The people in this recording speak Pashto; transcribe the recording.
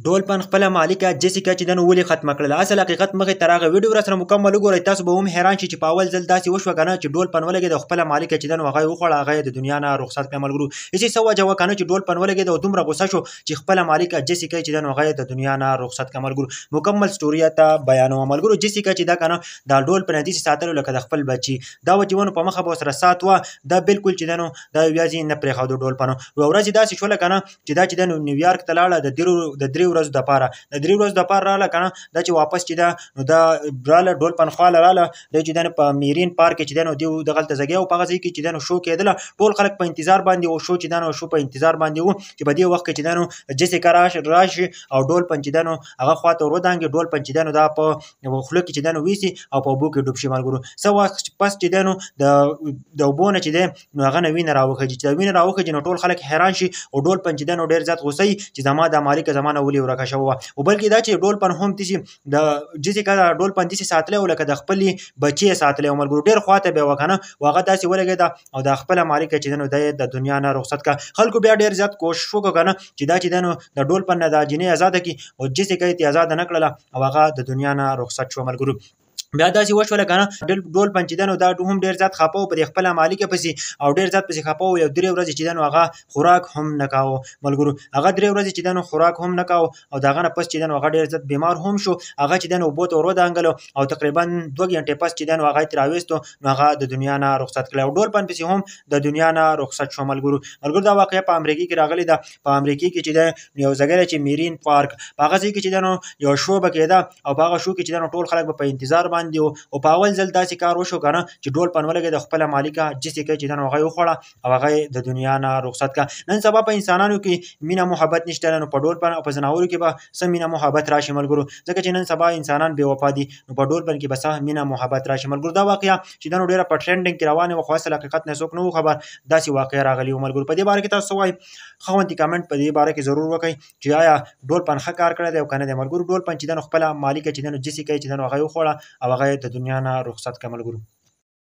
ډولپن خپله مالکه جیسیکا چې ده نو ولې ختمه کړله؟ اصل حقیقت مخې ته راغی. ویډیو راسره مکمل وګورئ، تاسو به هم حیران شئ چې په اول ځل داسې وشوه که نه چې ډولپن ولګېد او خپله مالکه چې ده نو هغه یې وخوړه، هغه یې د دنیا نه رخصت کړه. ملګرو هسې څه وجه وه که نه چې ډولپن ولګېد او دومره غوسه شو چې خپله مالکه جیسیکا چې ده نو هغه یې د دنیا نه رخصت کړه. ملګرو مکمل سټوري ته بیانوم. ملګرو جیسیکا چې ده که نه دا ډولپن داسې ساتلو لکه د خپل بچي، دا و چې ونو په مخه به ورسره سات وه، دا بالکل چې ده نو دا یوازې نه پرېښودو ډولپنو. یوه ورځ یې داسې شوله که نه چې دا چې ده نو نیویارک ته لاړه د درې ورځو دپاره، د درې ورځو دپاره راله که نه، دا چې واپس چې ده نو دا راله ډولپن خواله راله، دی چې ده نو په میرین پارک کې چې ده نو دیو دغلته ځګی او په هغه ځای کې چې ده نو شو کېدله، ټول خلک په انتظار باندې وو، شو چې ده نو شو په انتظار باندې وو چې په دې وخت کې چې ده نو جیسیکا راشي او ډولپن چې ده نو هغه خواته ور ودانګي، ډولپن چې ده نو دا په خوله کې چې ده نو ویسي او په اوبو کې ډوب شي. ملګرو څه وخت پس چې ده نو د اوبو نه چې ده نو هغه نه وینه راوخېږي، چې دا وینه راوخېږي نو ټول خلک حیران شي او ډولپن چې ده نو ډېر زیات غوسه وي چې زما دا مالکه زما نه ولې ورکه شوې وه. او بلکې دا چې ډولپن هم داسې د جیسیکا دا ډولپن داسې ساتلی و لکه د خپلې بچې یې ساتلی و. ملګرو ډېر خواته به یې وه که نه، و هغه داسې ولګېده او دا خپله مالکه چې ده نو دی د دنیا نه رخصت کړه. خلکو بیا ډېر زیات کوشش وکړ که نه چې دا چې ده نو د ډولپن نه دا جینۍ ازاده کړي، او جیسیکا یې ترې ازاده نه کړله او هغه د دنیا نه رخصت شوه. ملګرو بیا داسې وشوله که نه ډولپن چې ده نو دا هم ډېر زیات خفه و په دې خپله مالکه پسې او ډېر زیات پسې خفه و. یو درې ورځې چې ده نو هغه خوراک هم نه کاوه. ملګرو هغه درې ورځې چې ده نو خوراک هم نه کاوه او د هغه نه پس چې ده نو هغه ډېر زیات بیمار هم شو. هغه چې ده نو اوبو ته ور ودانګلو او تقریبا 2 ګنټې پس چې ده نو هغه یې ترې راویستو نو هغه د دنیا نه رخصت کړی او ډولپن پسې هم د دنیا نه رخصت شو. ملګرو دا واقعه په امریکې کې راغلې ده. په امریکې کې چې ده نو یو ځای دی چې میرین پارک، په هغه ځای کې چې ده نو یو شو به کېده او په هغه شو کې چې ده نو ټول خلک به په انتظار باندې وو. او په اول ځل داسې کار وشو که نه چې ډولپن ولګېد خپله مالکه جیسیکا چې ده نو هغه یې وخوړه او هغه یې د دنیا نه رخصت کړه. نن سبا په انسانانو کې مینه محبت نشته، نو په ډولپن او په ځناورو کې به څه مینه محبت راشي ملګرو، ځکه چې نن سبا انسانان بې وفا دي، نو په ډولپن کې به څه مینه محبت راشي. ملګرو دا واقعه چې ده نو ډېره په ټرینډینګ کې روانه وه، خو اصل حقیقت نه څوک نه وو خبر، داسې واقعه راغلې وه. ملګرو په دې باره کې تاسو څه وایئ؟ ښه غوندې کمنټ په دې باره کې ضرور وکړئ چې آیا ډولپن ښه کار کړی دی او که نه دی. ملګرو ډولپن چې ده نو خپله مالکه چې ده نو جیسیکا چې ده نو هغه یې وخوړه او هغه یې د دنیا نه رخصت کړه. ملګرو.